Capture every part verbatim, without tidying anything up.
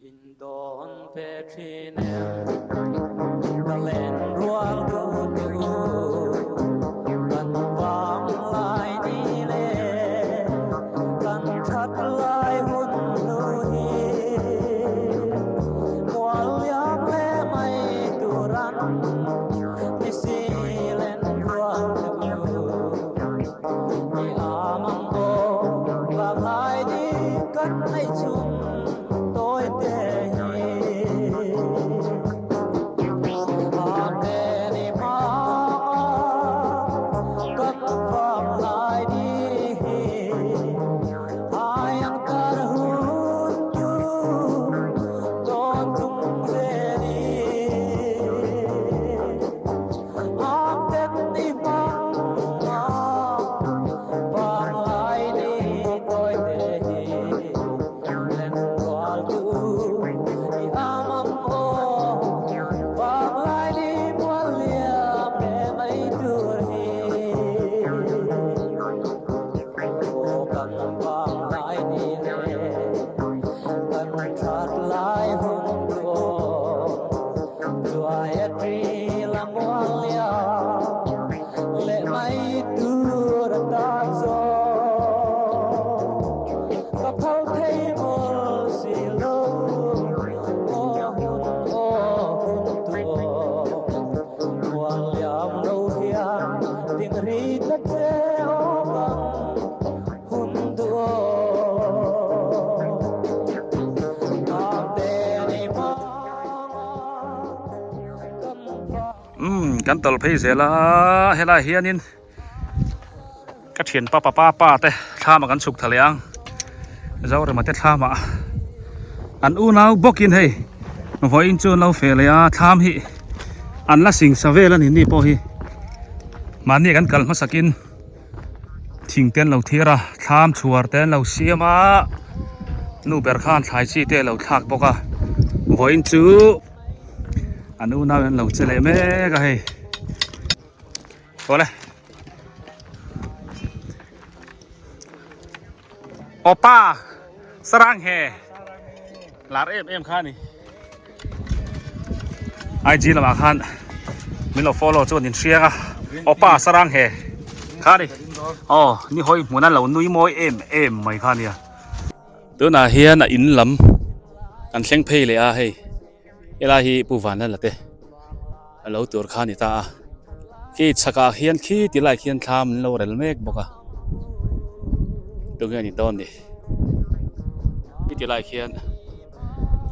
Indon Petrinem, Kalen Rual Tutu, Kan Vanglai ni le, Kan Chat Lai Hun Tuhi, Mual Liam le Mai Turan, Nisilen Rual Tutu. Ni a mang bo, ba lai ni kan ai chun toi te hi. A te ni ma, kan vang lai ni hi. Ai ang kar hun tu, to tung te ni. Tua e tri la Mual Liam le Mai Turan ta zo. Ka phal thei mol si lo, o hun, o hun tua. Mual Liam lo hiam, ding ri ta te o bang. Um, kan tol phei zel a, helai hian in ka thian pa pa pa pa te thlam a kan chhuk thei leh ang. Zorema te thlam a an unau bawkin hei. Vawiin chu lo fe leh a, thlam hi an la sing sa vel a ni, ni pawh hi. Mahni kan kal hmasak in. Thing te an lo thir a, thlam chhuar te an lo siam a, nu ber khan thlai chi te lo thlak bawk a. Vawiin chu an unau an lo che leh mek a hei. Awle. Opa, sarang he. Lar em em kha ni. I G lama khan min lo follow chuan in hria a. Opa sarang he kha ni. Aw, ni hawi hmun an lo nui mawi em em mai kha nia. Tunah hian a in lam kan thleng phei leh a hei. Helai hi Pu Vanlala te a lo tur kha ni ta a. Khi chhakah hian khi ti lai khian thlam an lo rel mek bawk a. Tunge a ni dawn ni. Khi ti lai khian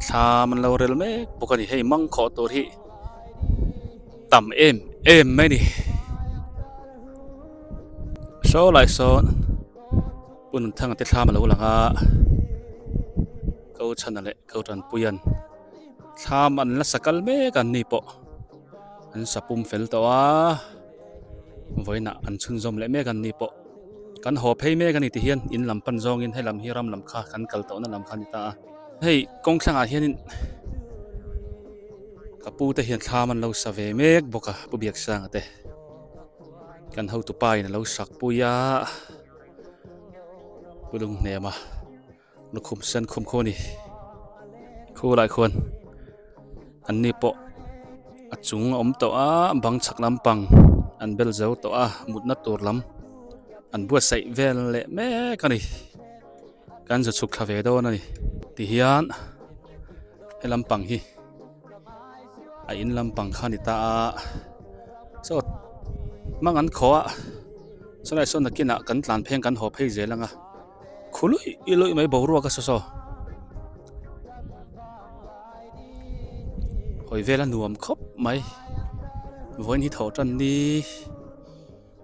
thlam an lo rel mek bawk a ni. Hei mang khawh tur hi tam em em mai ni. Saw lai sawn Pu Nunthanga te thlam a lo lang a. Ko chhan a leh ko ṭanpuiin thlam an la sa kal mek an ni pawh. An sa pum fel tawh a, vawiinah an chhunzawm leh mek an ni pawh. Kan haw phei mek a ni ti hian, in lam pan zawngin, hei lam hi ram lam kha, kan kal tawhna lam kha ni ta a. Hei kawng thlangah hianin ka pu te hian thlam an lo sa ve mek bawk a, Pu Biaksanga te. Kan hotupa in a lo sakpui a, Pu Lunghnema. Lukhum Senkhum khu a ni. Khu lai khuan an ni pawh a chung a awm tawh a, bang chhak lampang an bel zo tawh a, mutna tur lam an buatsaih vel leh mek a ni. Kan zu chhuk thla ve dawn a ni. Ti hian he lampang hi a in lampang kha ni ta a. Saw mang an khawh a, saw lai sawn nakinah kan tlan pheng kan haw phei zel ang a. Khu luih luih mai boruak a saw saw. Hawi vel a nuam khawp mai. Vawiin hi Thawhṭan ni.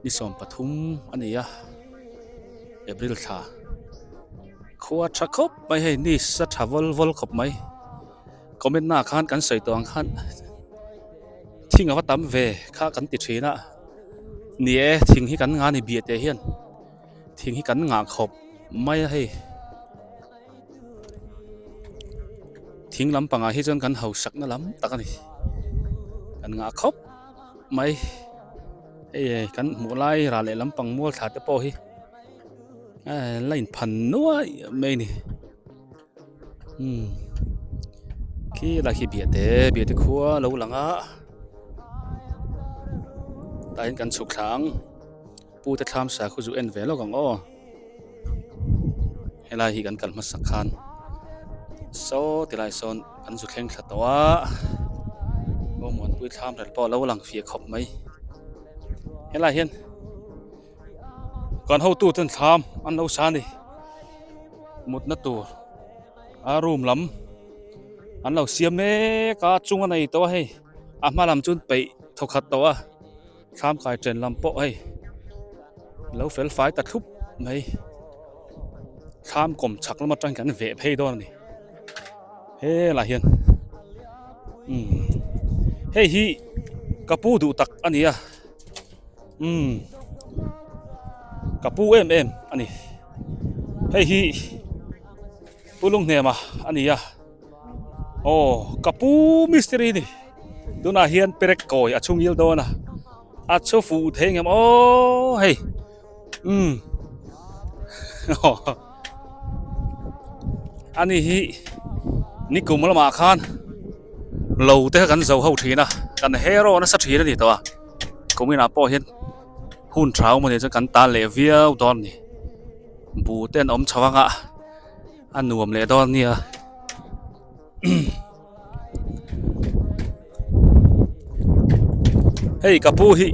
Ni sawm pathum a ni a, April thla. Khua ṭha khawp mai hei, ni sa ṭha vawl vawl khawp mai. Comment-na khan kan sawi tawh ang khan, thing a va tam ve kha kan ti ṭhin a. Ni e, thing hi kan ngah ni biate hian. Thing hi kan ngah khawp mai a hei. Thing lampangah hi chuan kan hausakna lam tak a ni. Kan ngah khawp mai. Hei, kan hmuh lai rah leh lampang mual thla te pawh hi, a, la inphan nuai mai ni. Hmm. Khi la khi Biate, Biate khua lo lang a. Tahin kan chuk thlang. Pute thlam sa khu zu en ve lo kang o. Helai hi kan kal hmasak khan. So, tilai son kan zu thleng thla tawh a. Bo muan pui thlam rel po lo lang fia khop mai. Helai hian. Kan hotu ten thlam an lo sa ni. Mutna tur. A room lam. An lo siam mek a chung a nei tawh a hei. A hma lam chun peih thawkhat tawh a. Thlam kai chen lam pawh hei. Lo fel fai ta thlup mai. Thlam kawm chak lam aṭang kan veh phei dawn a ni. Helai hian. Um. Hei hi ka pu duh tak a ni a. Um. Ka pu em em a ni. Hei hi. Pu Lunghnema a ni a. Aw, ka pu mistiri ni. Tunah hian perek kawi a chhungil dawn a. A chhu fuh thei ngem aw hei. Um. A ni hi nikum lamah khan lo te kha kan zo ho ṭhin a, kan hero nasa ṭhin a ni tawh a. Kuminah pawh hian hun ṭha awm a ni chuan kan tan leh viau dawn a ni. Bu te an awm chho ang a, a nuam leh dawn a nia. Hei, ka pu hi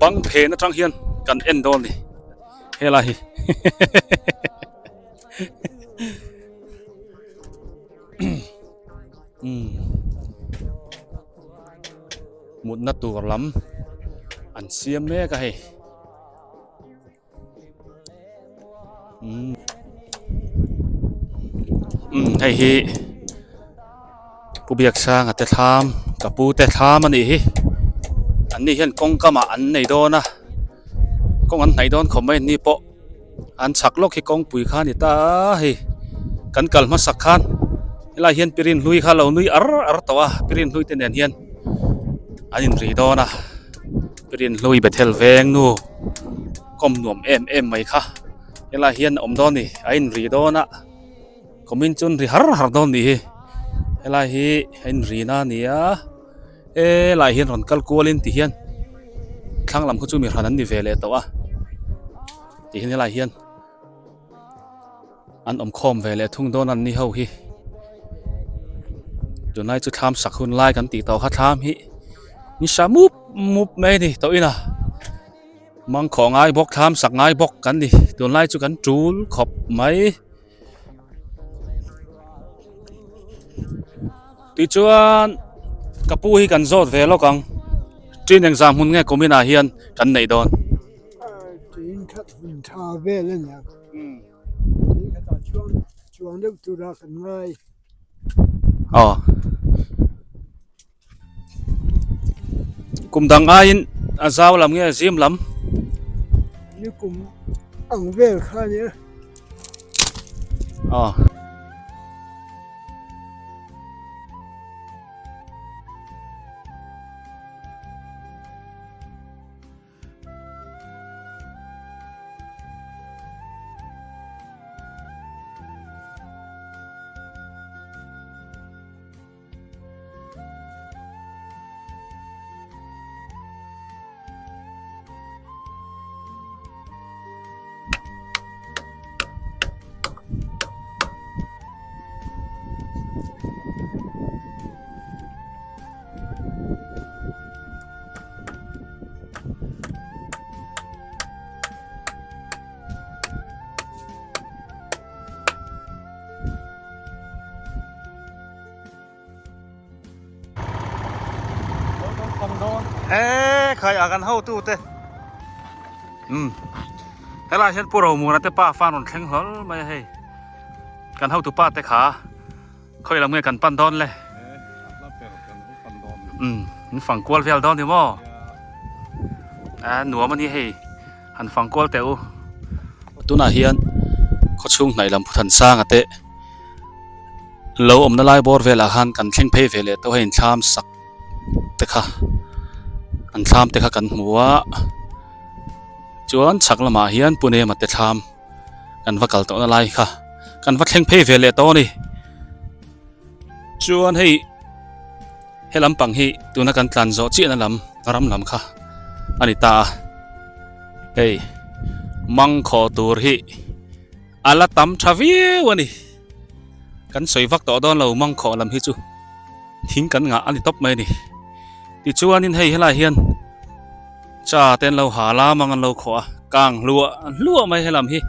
bang phen aṭang hian kan en dawn a ni. Helai hi. Um. Mutna tur lam an siam mek a hei. Um. Um, hei hi. Pu Biaksanga te thlam, ka pu te thlam a nih hi. An ni hian kawng kamah an nei dawn a. Kawng an hnaih dawn khawp mai an ni pawh. An chhak lawk hi kawngpui kha a ni ta a hei. Kan kal hmasak khan. Helai hian Pi Rinhlui kha lo nui ar ar tawh a. Pi Rinhlui te nen hian an inri dawn a. Pi Rinhlui Bethel veng nu. Kawm nuam em em mai kha. Helai hian a awm dawn a ni. A inri dawn a. Kumin chuan ri har har dawn a ni hi. Helai hi a inrina a ni a. E, lai hian rawn kal kualin ti hian thlang lam khu chu mi hran an ni ve leh tawh a. Ti hian helai hian an awm khawm ve leh thung dawn an ni ho hi. Tunlai chu thlam sak hun lai kan tih tawh kha, thlam hi nisa mup mup mai ni tawh in a. Mangkhawh ngai bawk, thlam sak ngai bawk kan ni. Tunlai chu kan tul khawp mai. Tichuan, ka pu hi kan zawt ve lawk ang. Training exam hun nge kuminah hian kan neih dawn? Tin khat hun ṭha vel a nia. Hmm. Tin khatah chuan chuang deuh tura kan ngai. Aw. Kum dang aiin a zau lam nge, a zim lam? Nikum ang vel kha nia. Aw. E, khai a kan hotute. Um. Helai hian Pu Romuana te pa fan rawn thleng hlawl mai a hei. Kan hotu pa te kha. Khawi lam nge kan pan dawn le? Um, in fang kual vel dawn ni maw? A, nuam a ni hei. Han fang kual teh u. Tunah hian khaw chhung hnaih lam Pu Thansanga te lo awmna lai bawr velah khan kan thleng phei ve leh tawh hei, an thlam sak te kha, an thlam te kha kan hmu a. Chuan chhak lamah hian Pu Nema te thlam kan va kal tawhna lai kha kan va thleng phei ve leh tawh a ni. Tuan hei, he lam pang hi, tuna kan tlan zo chian a lam, ram lam kha a ni ta. Hei, mangkho tur hi a la tam tha viu a ni. Kan soi vak tawh dawn lo mangkho lam hi chu. Thing kan ngah a ni tawp mai ni. Tichuan in hei, he lai hian cha te an lo hal a, mang an lo khawh a, kang hluah hluah mai he lam hi.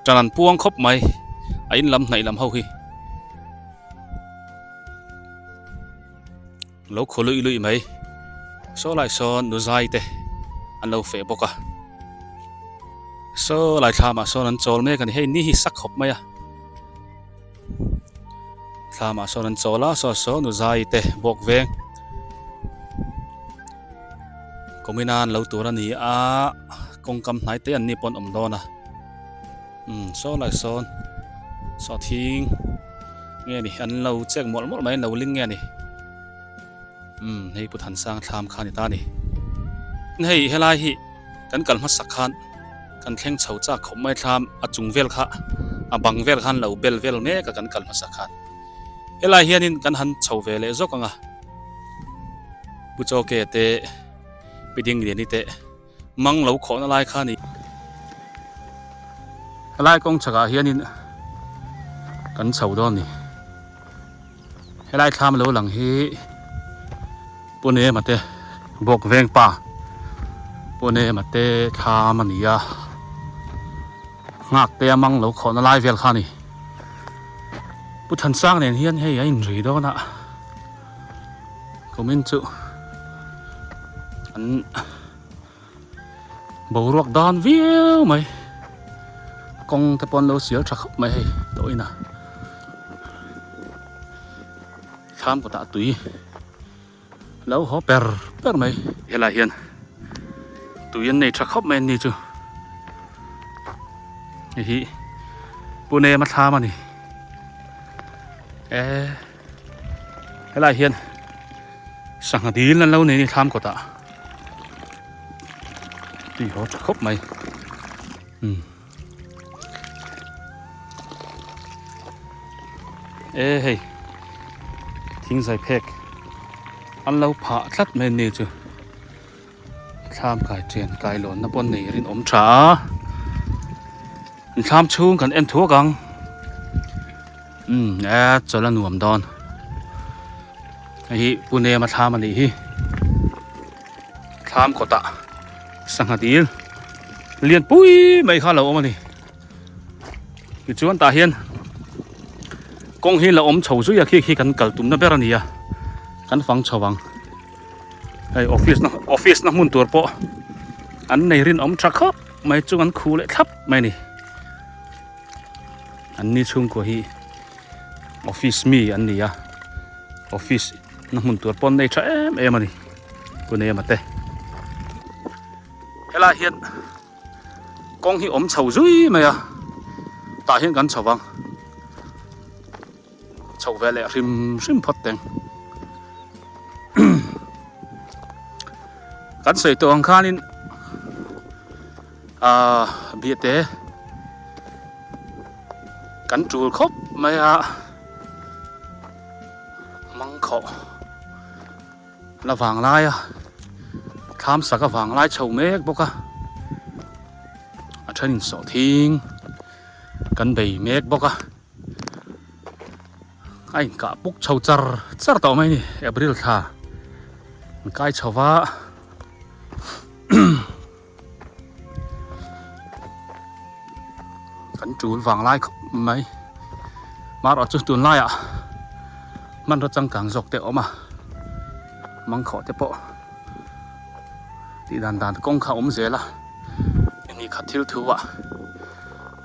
Ṭan an puang khawp mai, a in lam hnaih lam ho hi. Lo khaw luih luih mai. Saw lai sawn nu zai te an lo fe bawk a. Saw lai thlamah sawn an chawl mek a ni, hei ni hi sak khawp mai a. Thlamah sawn an chawl a, saw saw nu zai te bawk veng. Kawng in an lo tur a ni a, kawng kam hnai te an ni pawn awm dawn a. Um, saw lai sawn. Saw thing. Nge ni, an lo chek mawlh mawlh mai, an lo ling nge ni. Um, hei Pu Thansang thlam kha ni ta ni. Hei, he lai hi kan kal hmasak khan, kan thleng chho chak khawp mai thlam, a chung vel kha, a bang vel khan lo bel vel mek a kan kal hmasak khan. He lai hian in kan han chho ve leh zawk ang a. Pu Chaw Ke te, Pi Ding Lian ni te, mang lo khawhna lai kha ni. He lai kawng chhakah hian in kan chho dawn ni. He lai thlam lo lang hi Pu Nema te, bawk veng pa Pu Nema te thlam a ni a. Nghak te a mang lo khawhna lai vel kha ni. Pu Thansang nen hian hei a inri dawn a. Kawng in chu an boruak dan viau mai. Kawng te pawn lo sial tha khawp mai hei, tawh in a. Thlam kawtah tui lo haw per per mai. He lai hian tui an nei tha khawp mai an ni chu. Hei hi Pu Nema thlam a ni. E, he lai hian sangha dil an lo nei ni thlam kawtah. Tui haw tha khawp mai. Hmm. E hei, thing zai phek an lo phah tlat mai an ni chu. Thlam kai ṭian kai lawnna pawn nei rin awm tha a. Thlam chhung kan en thuak ang. Um, e, chawl a nuam dawn. Hei hi Pu Nema thlam a nih hi. Thlam kawtah sangha dil lian pui mai kha lo awm a ni. Tichuan tah hian kawng hi la awm chho zui a, khi khi kan kal tumna ber a ni a, kan fang chho ang. Hei, office na, office na hmun tur pawh an nei rin awm tha khawp mai, chung an khu leh thlap mai ni. An ni chhungkua hi office mi an ni a, office na hmun tur pawh an nei tha em em a ni, Pu Nema te. He lai hian kawng hi awm chho zui mai a, tah hian kan chho vang. Chho ve leh hrim hrim phawt teng. Kan sawi tawh ang khanin, a, Biate kan tul khawp mai a, mangkhawh la vang lai a, thlam sak a vang lai chho mek bawk a, a ṭhenin sawhthing kan bei mek bawk a. A inkah puk chho char char tawh mai ni, April thla. An kai chho va. Kan tul vang lai khawp mai. Mahse chu tunlaiah hmanraw changkang zawk te awm a. Mangkhawh te pawh tih dan dan kawng kha awm zel a, hemi khat thil thu ah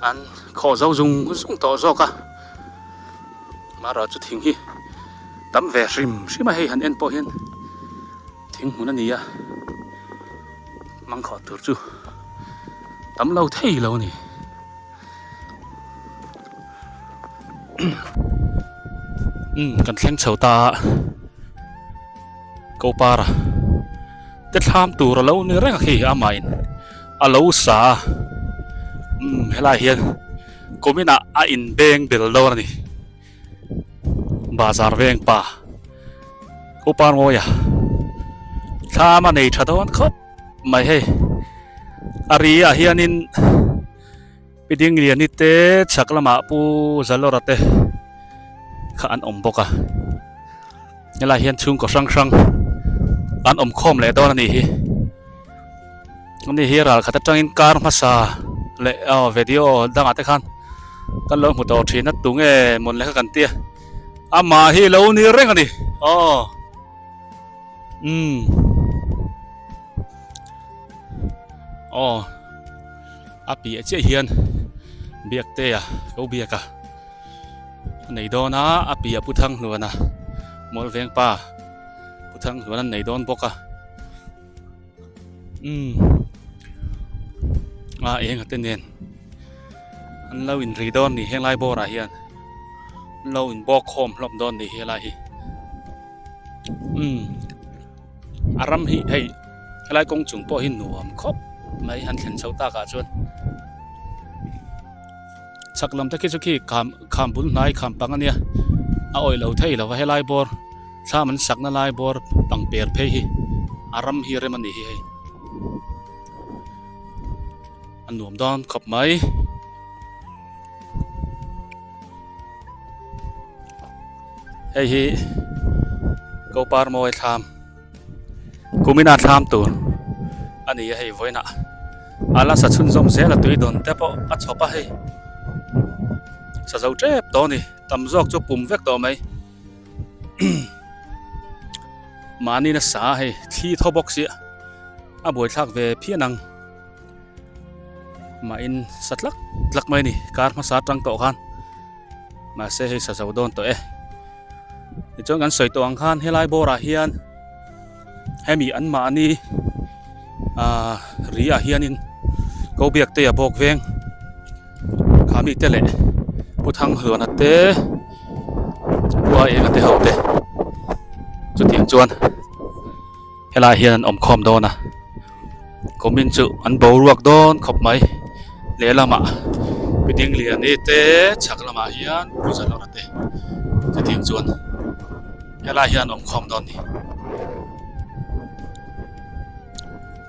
an khawh zo zung zung tawh zawk a. Mahse chu thing hi tam ve hrim hrim a, hei han en pawh hian thing hmun a ni a, mangkhawh tur chu tam lo thei lo a ni. Um, kan thleng chho ta a, ko para te thlam tur a lo ni reng a khi, amahin a lo sa a. Um, helai hian kumin a, a inbeng bel dawn a ni. Bazar Vengpa. Ko Parmawi a. Thlam a nei tha dawn khop mai hei. A ri a hianin Pi Ding Lian ni te, chak lama Pu Zalora te kha an awm bawk a. Helai hian chhungkaw hrang hrang an awm khawm leh dawn a ni hi. A ni hi, ral khat aṭangin kar hmasa leh, aw, video dangah te khan kan lo hmu tawh ṭhin a, tunge mawn leh kha kan tia. Amah hi lo ni reng a ni. Aw. Um. Aw. A piah chiah hian Biaktea, ko Biaka a nei dawn a, a piah Pu Thangluana, Mualvengpa Pu Thangluana a nei dawn bawk a. Um. A, eng a te nen an lo inri dawn ni, helai bawrah hian an lo inbawk khawm hlawm dawn ni helai hi. Um. A ram hi hei, helai kawng chung pawh hi nuam khawp mai, han thlen chho takah chuan. Chak lam te khi chu khi kham, kham bul hnai kham pang a nia. A awih lo thei lo va, helai bawr, thlam an sakna lai bawr pang per phei hi. A ram hi rem a ni hi hei. A nuam dawn khawp mai. Hei hi, ko Parmawi thlam. Kumina thlam tur a ni a hei vawiinah. A la sa chhunzawm zel a, tui dawn te pawh a chhawp a hei. Sa zo ṭep tawh a ni, tam zawk chu pum vek tawh mai. Mahni nasa hei, thli thaw bawk si a, a buaithlak ve phian ang. Mahin sa tlak tlak mai ni, kar hmasa aṭang tawh khan. Mahse, hei sa zo dawn tawh e. Tichuan kan sawi tawh ang khan, helai bawrah hian hemi anmahni, a, ri ah hianin ko Biaktea Bawkveng kha mite leh Pu Thangluana te, Pu Aenga te ho te, chutiang chuan helai hian an awm khawm dawn a. Kumin chu an boruak dawn khawp mai. Lehlamah Pi Ding Lian ni te, chhak lamah hian Pu Zalora te, chutiang chuan helai hian an awm khawm dawn ni.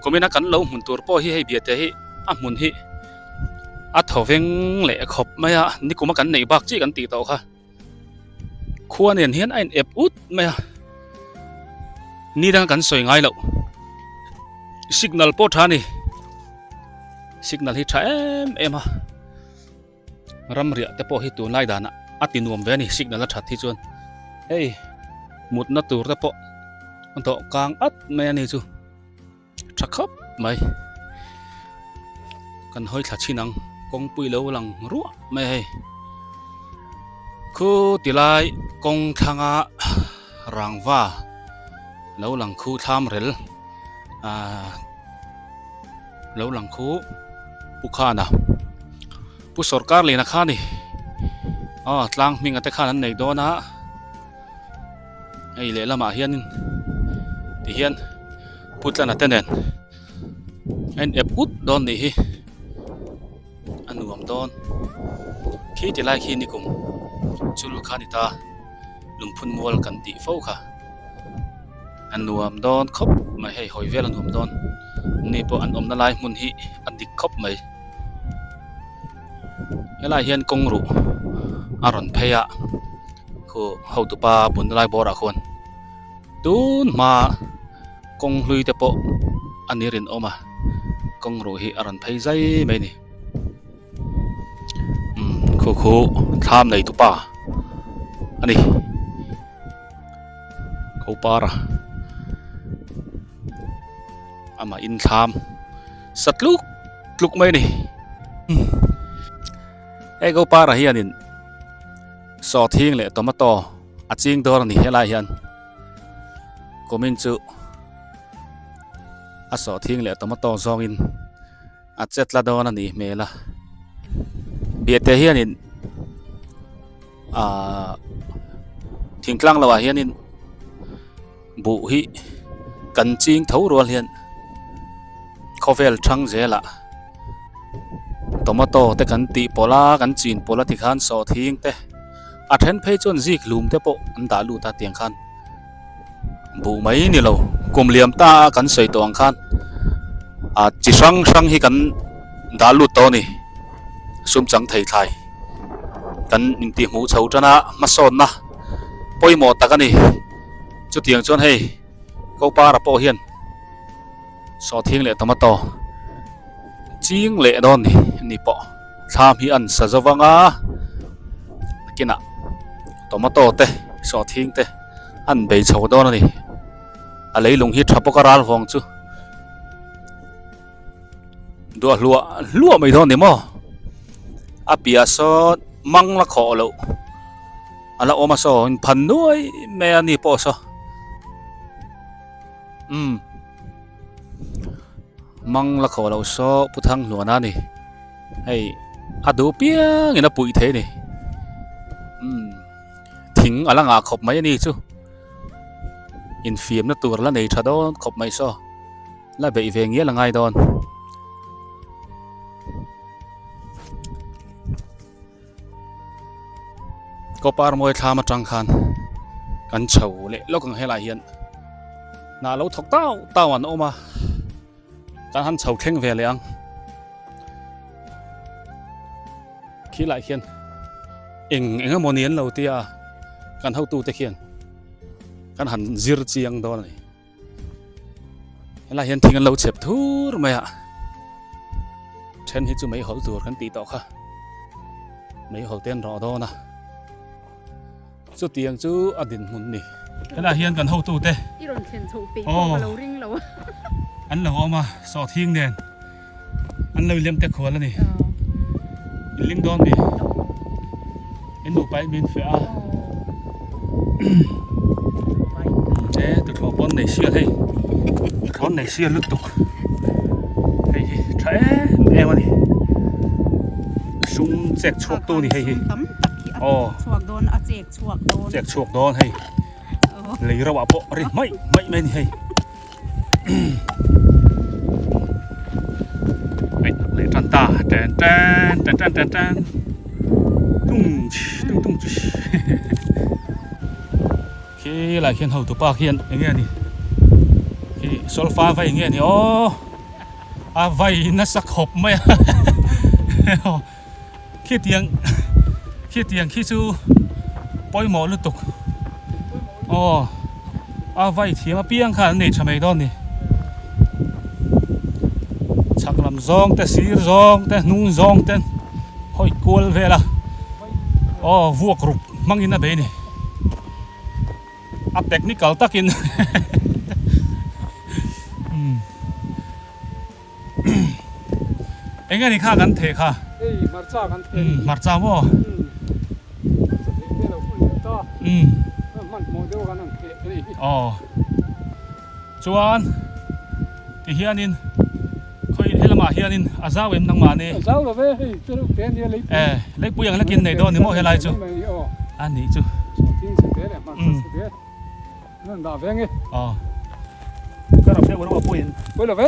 Kumina kan lo hmun tur pawh hi hei Biate hi a hmun hi a thaw veng leh khawp mai a, nikuma kan neih bak chiah kan tih tawh kha. Khua nen hian a inep ut mai a. Ni dang kan sawi ngai lo. Signal pawh ṭha a ni. Signal hi ṭha em em a. Ramriah te pawh hi tunlai danah a ti nuam ve a ni, signal a ṭhat hi chuan. Hei, mutna tur te pawh a dawh kang at mai a ni chu. Ṭha khawp mai. Kan hawi thla chin ang, kawngpui lo lang ruah mai hei. Khu tilai kawng thlanga rangva lo lang khu thlam rel, a, lo lang khu Pu Khana, Pu Sawrkar Liana kha a ni. Aw, tlang hminga te khan an nei dawn a. Hei lehlamah hianin, ti hian, Pu Tlana te nen a inep ut dawn nih hi. A nuam dawn. Khi tilai khi nikum chul kha a ni ta, Lungphun Mual kan tih fo kha. A nuam dawn khawp mai hei, hawi vel a nuam dawn. Ni pawh an awmna lai hmun hi a dik khawp mai. Helai hian kawng ruh a rawn phei a, khu hotupa bun lai bawrah khuan tun hma kawng hlui te pawh a ni rinawm a, kawng ruh hi a rawn phei zai mai ni. Um, khu khu thlam neitupa a ni. Ko Para. Ama in thlam sa tluk tluk mai ni. Hei ko Para hianin sawhthing leh tomato a ching dawn a ni helai hian. Kumin chu a sawhthing leh tomato zawngin a che tla dawn a nih hmel a. Biate hianin, a, thingtlang lo ah hianin buh hi kan ching tho rual hian khawvel thang zel ah tomato te kan tih pawlh a, kan chin pawlh a ti khan sawhthing te, A then phei chu an zik lum te po an dalut a tiang khan. Bu mai ni lo, kum liam ta kan soi tuang khan. A, chi hrang hrang hi kan dalut to ni. Sum chang thei thlai. Kan in ti hmu chho tana, hmasawnna. Poimaw tak a ni. Chutiang chuan hei, Ko para pawh hian sawhthing leh tomato ching leh dawn ni, ni pawh thlam hi an sa zo vang a. Nakinah tomato te, sawhthing te an bei chho dawn a ni. A leilung hi ṭha bawk a, ral vawng chu. Duah hluah, hluah mai dawn ni maw? A piah saw mang la khawh loh a la awm a saw, inphan nuai mai a ni pawh saw. Um. Mang la khawh loh saw, Pu Thang Hluana ni. Hei, a duh piangin a puih thei ni. Um. Thing a la ngah khawp mai a ni chu. Infiamna tur la nei ṭha dawn khawp mai saw. La beih ve ngial a ngai dawn. Ko par mawi thlam aṭang khan kan chho leh lawk ang, helai hian hna lo thawk tau tau an awm a, kan han chho thleng ve leh ang. Khi lai hian eng eng emaw ni an lo tia, kan hotute khian kan han zir chiang dawn a ni. Helai hian thing an lo chep thur mai a. Then hi chu meihawl tur kan tih tawh kha. Meihawl te an rawh dawn a. Chutiang chu a dinhmun ni. Helai hian kan hotute. I rawn thlen chhoh peih pawh ka lo ring lo. An lo awm a, sawhthing nen. An lo lem te khual a ni. Aw. In ling dawn ni. In nupai min fe a. Aw. E, tu thaw pawn nei sial hei. Thaw nei sial lutuk. Hei hi, ṭha em em a ni. Sum chek chhuak tu ni hei hi. Sum tam tak hi a chhuak dawn, a chek chhuak dawn. Chek chhuak dawn hei. Aw. Lei rau ah pawh rin mai, mai, mai ni hei. Lei, lei ṭan ta, ṭan, ṭan. Tung, tung, tung. Khi lai khian hotupa khian eng nge ni. Khi solfa vai eng nge ni aw. A vai nasa khawp mai a. Khitiang, khitiang khi chu pawimawh lutuk. Aw, a vai thiam apiang khan an nei ṭha mai dawn ni. Chhak lam zawng te, sir zawng te, hnung zawng te, hawi kual vel a. Aw, vuak ruk hmangin a bei ni. A technical takin. Hmm. Eng nge ni kha kan theh kha? Ei, hmarcha kan theh. Hmm, hmarcha maw? Hmm. Hmarcha theh te lo hmun ni ta. Hmm. Hman hmawh deuh kan han theh ni. Aw. Chuan, ti hianin, khawi he lamah hianin, a zau em nangmah ni? A zau lo ve, hei, te lo te ni a lei. Eh, leipui ang lekin nei dawn ni maw helai chu? Mai, aw. A ni chu. Sawhthing sa te leh, hmarcha sa te. Hmm. Nan dah ve nge. Aw. Ka rap deuh lo a puin. Pui lo ve.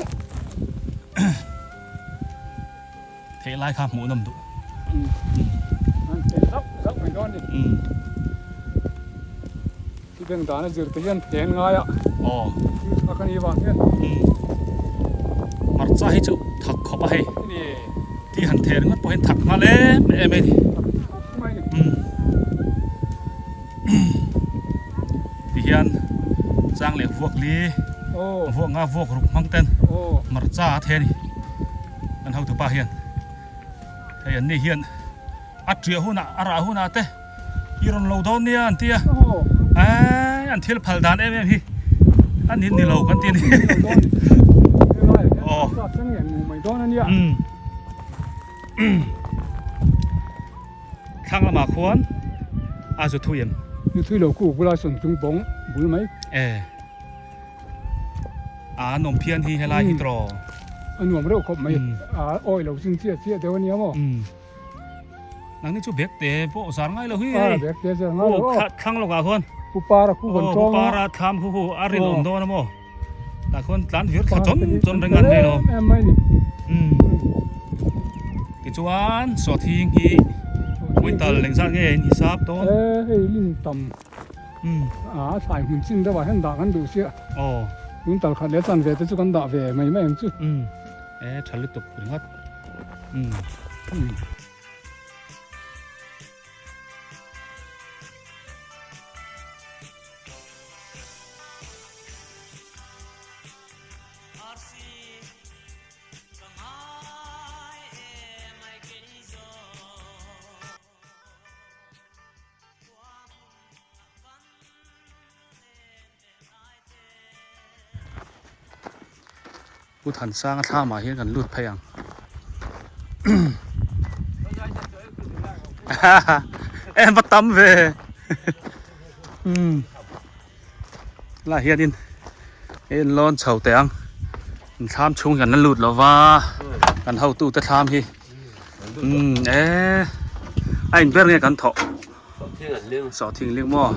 Theh lai kha hmuh nawm duh. Mm. An theh zauh zauh mai dawn ni. Mm. Khi beng dan a zir te hian theh an ngai a. Aw. Khi kha ka ni vang hian. Mm. Hmarcha hi chu thak khawp a hei. Ni. Khi han theh ringawt pawh hian thak nghal em em mai ni. Thak mai ni. Mm. Ti hian chang leh vuak li, aw, vuak nga, vuak ruk hmang ten, aw, hmarcha a the ni. Kan hotupa hian. Hei an ni hian a ṭiah hunah, a rah hunah te, i rawn lo dawn nia an ti a. Aw. Ai, an thil phal dan em em hi. A ni ni lo kan ti a ni. Aw. Thlang lamah khuan a zu thui em? Zu thui lo, khu bula sawn chung bawng bul mai. E. A nuam phian hi helai hi tawh. A nuam reuh khawp mai. Mm. A awih lo chin chiah chiah deuh a nia maw? Mm. Nangni chu bag te pawh zar ngai lo hi. A, bag te zar ngai lo. Aw, thla-, thlang lawkah khuan. Pu Para khu kan tawng a. Aw, Pu Para thlam khu khu a rin awm dawn a maw? Tah khuan tlan vir thla chawn chawn ring an mai lo. Em mai ni. Um. Tichuan, sawhthing hi. Kuintal leng zan ngei in hisap to. E, hei, lim tam. Hmm. A, sai hun chin da ba hen da kan du sia. O. Kuintal khat le chan ve te chu kan da ve mai mai chu. Hmm. E, tha lutuk ringawt. Hmm. Hmm. Pu Thansang a thlam a hian kan lut phei ang. E, va tam ve. Hmm. Lai hian in, in lawn chho teh ang. Thlam chhung hian an lut lo va. Kan hotute thlam hi. Hmm, e. A inber nge kan thawh. Sawhthing an ling. Sawhthing ling maw.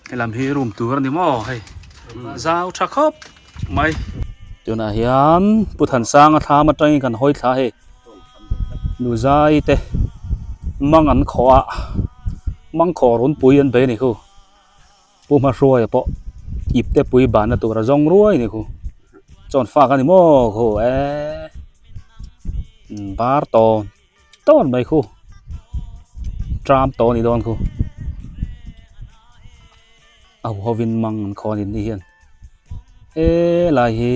He lam hi room tur a ni maw hei. Zau ṭha khawp mai. Tunah hian Pu Thansanga thlam aṭangin kan hawi thla hei. Nuzaite mang an khawh a, mang khawh rawn pui an bei a ni khu. Pu Hmahruaia pawh ipte pui banna tura zawng ruai a ni khu. Chawn fak a ni maw khu e. Bar tawn. Tawn mai khu. Ṭam tawn ni dawn khu. A hu hovin mang an khawh a ni hian. E, lai hi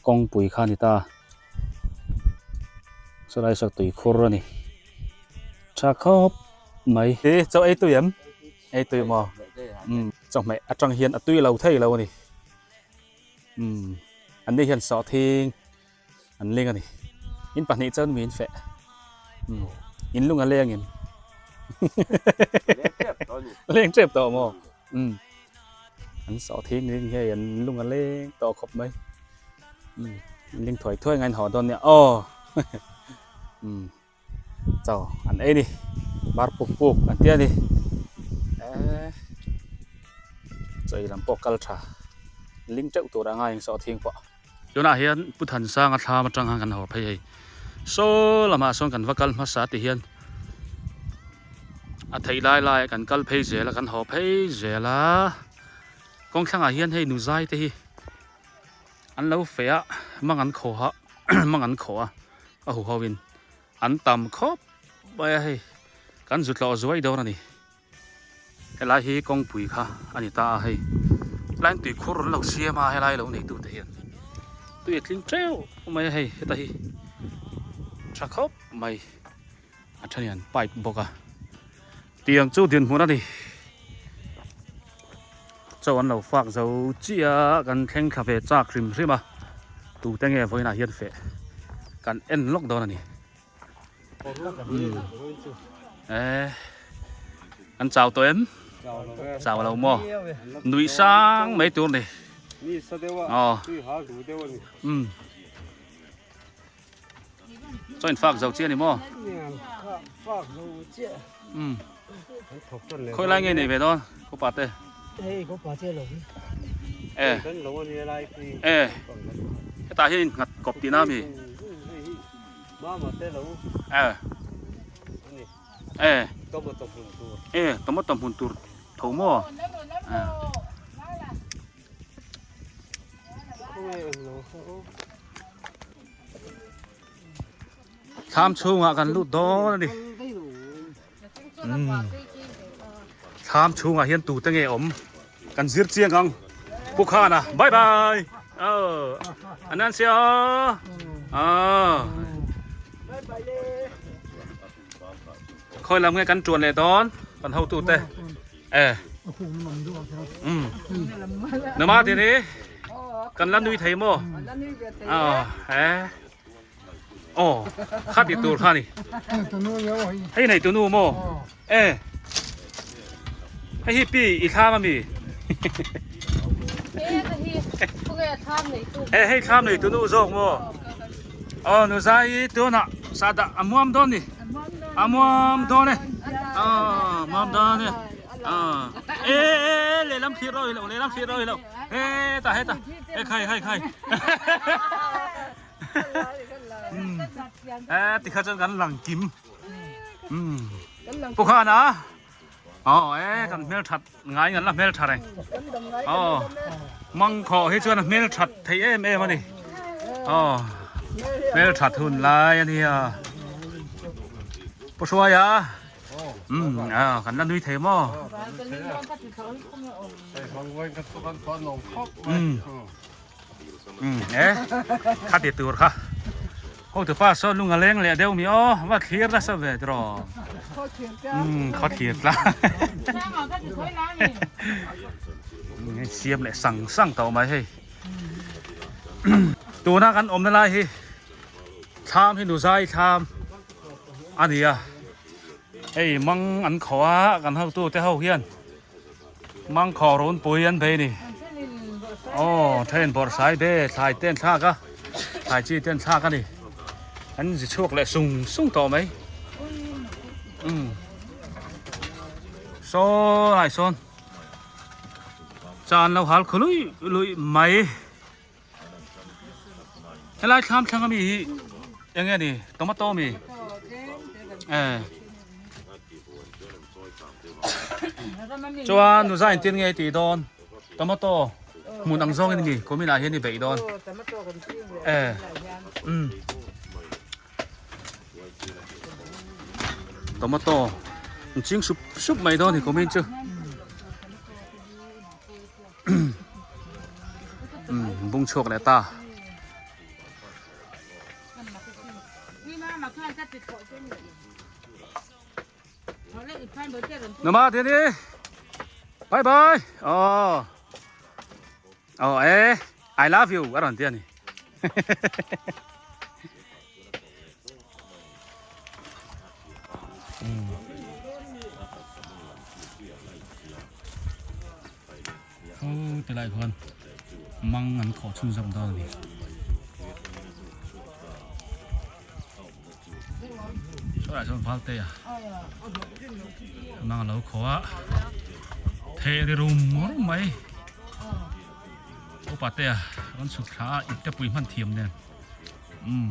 kawngpui kha a ni ta. Saw lai saw tui khur a ni. Ṭha khawp mai. E, chaw ei tui em? Ei tui maw? Mm, chaw hmeh aṭang hian a tui lo thei lo a ni. Mm, an ni hian sawhthing. An ling a ni. In pahnih chuan min feh. Hmm. In lung a leng em? Leng ṭep tawh ni. Leng ṭep tawh maw? Hmm. An sawhthing ling hian an lung a leng tawh khawp mai. Hmm. Ling thuai thuai ngai an haw dawn nia. Aw. Hmm. Chaw, an ei ni. Bar puk puk, an tia ni. Eh. Chaw i lam pawh kal ṭha. Ling ṭeuh tur a ngai ang sawhthing pawh. Tunah hian Pu Thansanga thlam aṭanga kan haw phei hei. Saw lamah sawn kan va kal hmasa ti hian. A theih lai lai kan kal phei zel a, kan haw phei zel a. Kawng thlangah hian hei Nuzai te hi an lo fe a, mang an khawh a, mang an khawh a, a hu hovin. An tam khawp mai a hei. Kan zu tlawh zuai dawn a ni. Helai hi kawngpui kha a ni ta a hei. Helai tui khur an lo siam a helai lo neitute hian. Tui a tling ṭeuh mai a hei, heta hi. Ṭha khawp mai. A ṭhanian pipe bawk a. Tiang chu dinhmun a ni. Chaw an lo fak zo chiah a, kan thleng thla ve chak hrim hrim a. Tute nge vawiinah hian fe. Kan en lawk dawn a ni. Hmm. Eh. An chau tawh em? Chau lo maw? Nuih sang mai tur ni. Aw. Hmm. Chaw in fak zo chiah ni maw? Hmm. Khawi lai nge nei ve dawn, khaw pa te. Hei, khaw pa te lo. Eh. Eh. Heta hi nghat kawp tihna mi. Eh. Eh. Eh, tomato hmun tur tho maw? Eh. Thlam chhungah kan lut dawn a ni. Hmm. Thlam chhungah hian tute nge awm? Kan zir chiang ang. Pu Khana, bye bye. Oh. Annyeonghaseyo. Oh. Khawi lam nge kan ṭuan leh dawn? Kan hotute. Eh. Mm. Nama ti ni? Kan la nui thei maw? Ah, eh. Aw, khat i tur kha ni. Hei nei tunu maw? Eh. Hei hi pi i thlam a mi? Eh, hei thlam nei tunu zawk maw? Aw, Nuzai tunah sa dah a muam dawn ni. A muam dawn e. Ah, muam dawn e. Ah. Eh, eh, eh, lehlam thlir rawh hi lo, lehlam thlir rawh hi lo. Eh, ta, he ta. Eh, khai, khai, khai. Hmm. Eh, ti kha chuan kan lang kim. Hmm. Pu Khan a. Aw, e, kan hmel that, ngai ngan la hmel that e. Aw, mangkhaw hi chuan a hmel that thei em em a ni. Aw, hmel that hun lai a nia. Pu Hruaia. Um, aw, kan la nui thei maw? Um. Um, e, kha ti tur kha. Hotupa saw lung a leng leh deuh mi aw, va thlir nasa ve tiraw. Um, kha thlir tla. Um, siam leh sang sang tawh mai hei. Tuna kan awmna lai hi, thlam hi Nuzai thlam a nia. Hei, mang an khaw a, kan hotute ho hian mangkhaw rawn pui an bei ni. Aw, ṭhen bawrhsai be, thlai ten thlak a, thlai chi ten thlak a ni. An zi chhuak leh sung sung tawh mai. Um. Saw lai sawn. Chan lo hal khu lui lui mai. Helai thlam thlang a mi hi eng nge ni, tomato mi. Eh. Chuan Nuzai in tin nge tih dawn. Tomato. Hmun ang zawngin nge, kuminah hian i beih dawn. Eh. Um. Tomato. Ching sup sup mai dawn hi kumin chu. Um, bung chhuak leh ta. Numa tini. Bye bye. Aw. Aw, e. I love you. A rawn ti a ni. Um. Aw, tilai khuan mang an khaw chhung zawk dawn a ni. Saw lai sawn Valte a. Mang a lo khaw a. Theh ri rum rum mai. Upa te a, rawn suk thla a, it te pui hman thiam nen. Um.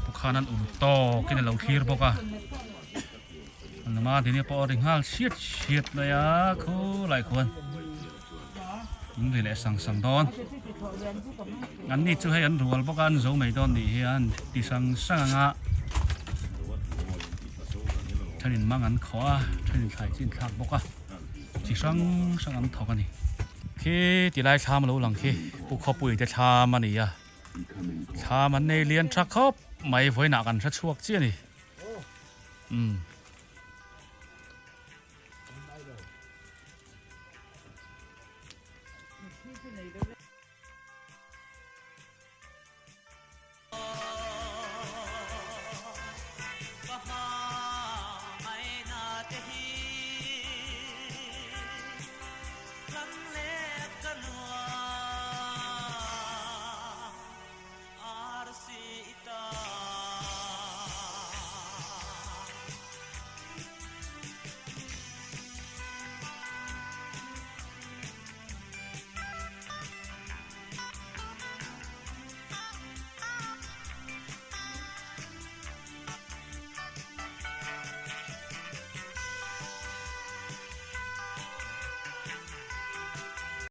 Pu Khan an ur tawkin a lo thlir bawk a. An lama tini pawh a ri nghal siat siat mai a, khu lai khuan. An ri leh sang sang dawn. An ni chu hei an rual bawk a, an zo mai dawn nih hi an ti sang sang ang a. Ṭhenin mang an khaw a, ṭhenin thlai chi an thlak bawk a. Chi sang sang an thawk a ni. Khi tilai thlam a lo lang khi, Pu Khawpui te thlam a ni a. Thlam an nei lian ṭha khawp mai, vawiinah kan hre chhuak chiah a ni. Um.